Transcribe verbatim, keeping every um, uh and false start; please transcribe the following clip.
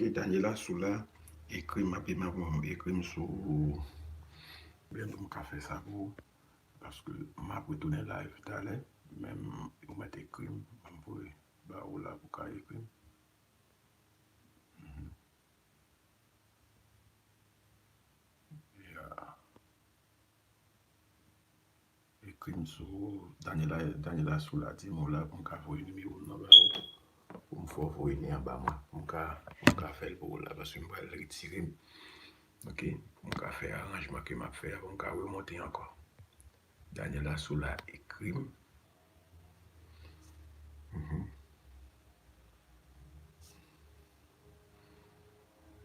Daniela Soula, ekri m, apre m, ekri m sou, byen, m ka fè sa pou ou, paske m ap retounen live talè, men ou mèt ekri m, m voye ba ou la pou ka ekri m. Mhm. Yeah. Ekri m sou Daniela, Daniela Soula, di m ou la pou m ka voye nimewo m nan ba ou. Pou m fè w voye li anba mwen. Pou m ka, pou m ka fè l pou ou la, paske m pral retire m. Ok? Pou m ka fè aranjman ke m ap fè a, pou m ka remonte ankò. Daniela Soula, ekri m. Mhm.